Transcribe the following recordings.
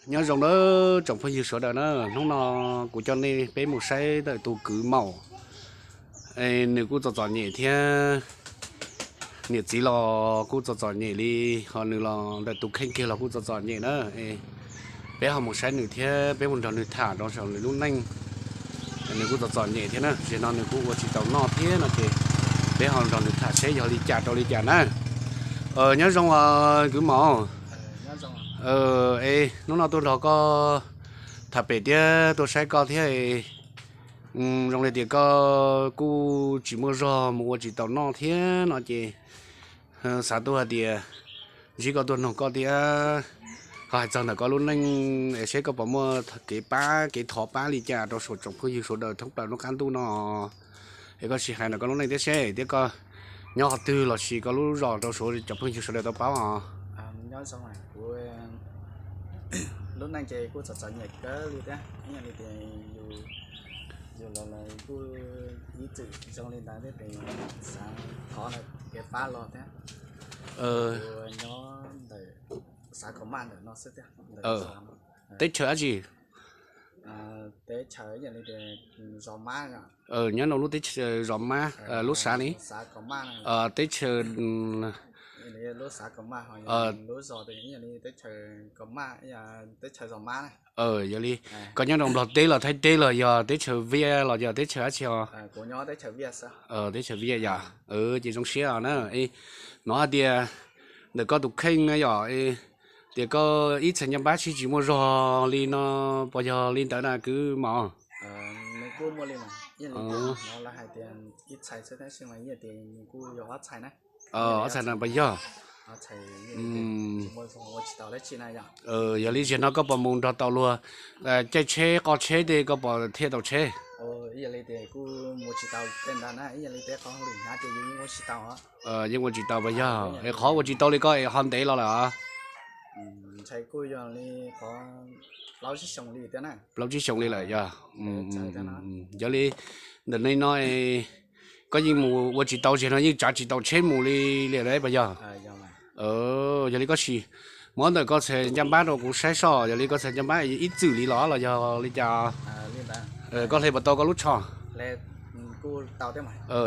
Nyob zoo nawb tsoom phooj ywg sawv daws na, hnub no kuv coj nej peb mus saib ntawm tus kwv Maum. Nws kuj txom txom nyem thiab, niam txiv los kuj txom txom nyem li, ho nws los ntawm tus kheej kiag los kuj txom txom nyem na. Peb ho mus saib nws thiab peb mus nrog nws tham rau saum nws lub neej. Nws kuj txom txom nyem thiab na, zaum no nws kuj ua tsis tau noj thiab no ces peb ho nrog nws tham seb yog li cas rau li cas na. Nyob zoo kwv Maum. Es hnub no tuaj nrog koj tham pem thiab tuaj saib koj thiab, zoo li tias koj kuj tsis muaj zog mus ua tsis tau noj thiab no ces xav tuaj hais tias ntsib koj tuaj noog koj thiab, ho hais txog ntawm koj lub neej es seb koj puas muaj kev pab kev thov pab li cas rau saum tsoom phooj ywg sawv daws thoob plaws lub qab ntuj no. Es koj sim hais ntawm koj lub neej thiab seb thiab koj nyob qhov twg lossis koj lub zos rau saum cov phooj ywg sawv daws tau paub os. Lub neej ces kuj txom txom nyem kawg li thiab, ib yam li tias yus los kuj ib txwm zoo li ntawd thiab, xav thov kev pab los thiab. Nyob ntawm xav kom maj ntawm no xwb thiab. Teb chaws dab tsi? Teb chaws ib yam li tias zos Mab. Nyob rau lub teb chaws zos Mab, lub xav ni? Teb chaws lub xav kom maj, lub zos ib yam li teb chaws kom maj, teb chaws zos Mab na. Yog li koj nyob rau Nplog teb los Thaib teb los yog teb chaws Viaj los yog teb chaws dab tsi os? Teb chaws Viaj yom. Ces zoo siab na. Hnov hais tias ntawm koj tus kheej na yom, tias koj ib txhais ncaj npab sib tsis muaj zog li no, puas yog li ntawd na kwv Maum? Ob txhais na puas yog? Yog li zaum no koj puas mus nrog tau luag caij tsheb qoj tsheb tej, koj puas thiaj tau tsheb? Yeej ua tsis tau puas yog? Es qhov ua tsis tau li koj es ho ntev los lawm? Plaub tsib xyoos li lawm yog. Yog li ntawm no koj yeej mus ua tsis tau, zaum no yeej tsav tsis tau tsheb mus li li lawm puas yog? Yog li koj sim muab ntawm koj txhais ncaj npab rau kuv saib soj, yog li koj txhais ncaj npab ib txwm li los los yog li cas? Koj hle puas tau koj lub tsho? Hle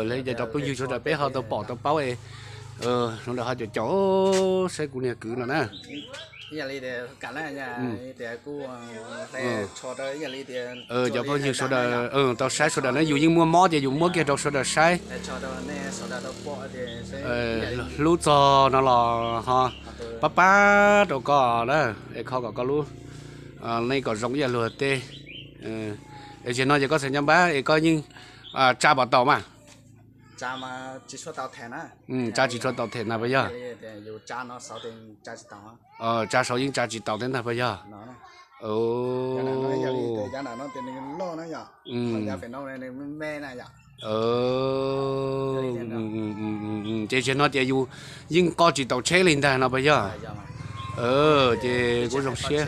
li cas rau phooj ywg sawv daws peb ho tau pom tau paub es sawv daws ho caum caum saib kuv niag kwv no na. Cov phooj ywg sawv daws tau saib sawv daws na, yus yeej muaj mob ces yus muab kiag rau sawv daws saib. Hlub txog no los ho pab pab rau koj na, es kho kom koj lub neej kom zoo ib yam luag tej. Es zaum no ces koj txhais ncaj npab es koj yeej tsa puas tau mas? Tsa tsis tshua tau them ntag puas yog? Tsa saud yeej tsa tsis tau thiab ntag puas yog? Ces zaum no ces yus yeej qoj tsis tau tsheb li ntag no puas yog? Ces kuv zoo siab.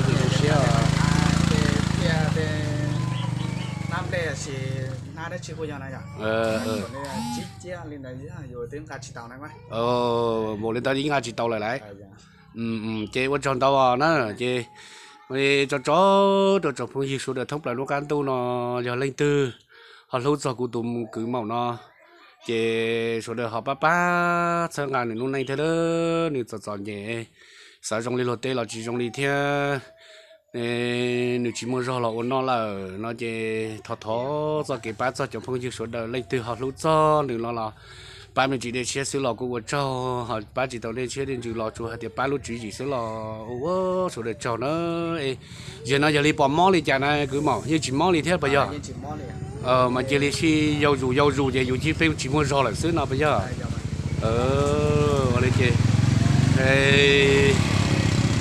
Zoo siab. Npaum li ntawd yeej nqa tsis tau lawm lauj. Ces ua tsaug ntau na, ces tso tso rau tsoom phooj ywg sawv daws thoob plaws lub qab ntuj no, yog leej twg ho hlub txog kuv tus kwv Maum no ces sawv daws ho pab pab txhawb nqa nws lub neej thiab, nws txom txom nyem, xav zoo li luag tej los tsis zoo li thiab. Nws tsis muaj zog los ua noj lawm no ces thov thov txoj kev pab txog cov phooj ywg sawv daws, leej twg ho hlub txog nws no los pab me ntsis dej tshiab xwb los kuj ua tsaug, ho pab tsis tau dej tshiab dej ntsws los tsuas hais tias pab lub tswv yim xwb los ua ua sawv daws tsaug na. Zaum no yog li puas mob li cas na kwv Maum? Yeej tsis mob li thiab puas yog? Mas cia li sib yau zus yau zus ces yus cia peb tsis muaj zog lawm xwb no puas yog? Ua li ces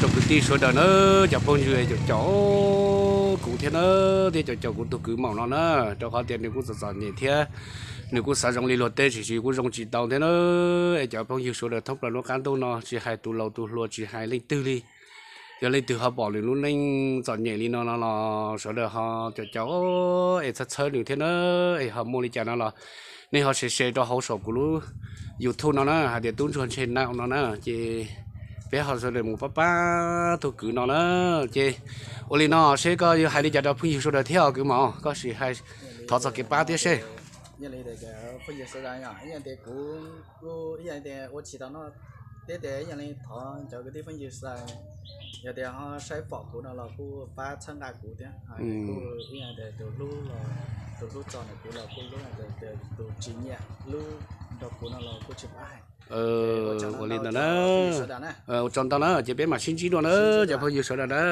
rau kwv tij sawv daws na, cov phooj ywg caum caum kuv thiab na, thiab caum caum kuv tus kwv Maum no na, rau qhov tias nws kuj txom txom nyem thiab, nws kuj xav zoo li luag tej tiam sis kuj zoo tsis tau thiab na. Es cov phooj ywg sawv daws thoob plaws lub qab ntuj no tsis hais tus laus tus hluas tsis hais leej twg li, yog leej twg ho pom nws lub neej txom nyem li no no los sawv daws ho caum caum es txhawb txhawb nws thiab na. Es ho muaj li cas no los nej ho share share rau hauv saum kuv lub YouTube no na, hais tias Tub Ntsuag Ntshe Nau no na, ces Peb ho sawv daws mus pab pab tug kwv no na. Ces ua li no seb koj yuav hais li cas rau phooj ywg sawv daws thiab os kwv Mos, koj sim hais thov txog kev pab thiab seb. Yog li phooj ywg sawv daws, yog tias kuv kuj ib yam tias ua tsis tau noj thiab tias ib yam li thov cov kwv tij phooj ywg sawv daws, yog tias ho saib pom kuv no los kuj pab txhawb nqa kuv thiab. Kuj ib yam tias tus hlub los, tus hlub txog ntawm kuv los kuj hlub, tus tsis nyiam hlub nrog kuv no los kuj tsis pab hais. Ua li ntawd na, ua tsaug ntau na, ces peb mam sib ntsib dua na cov phooj ywg sawv daws na.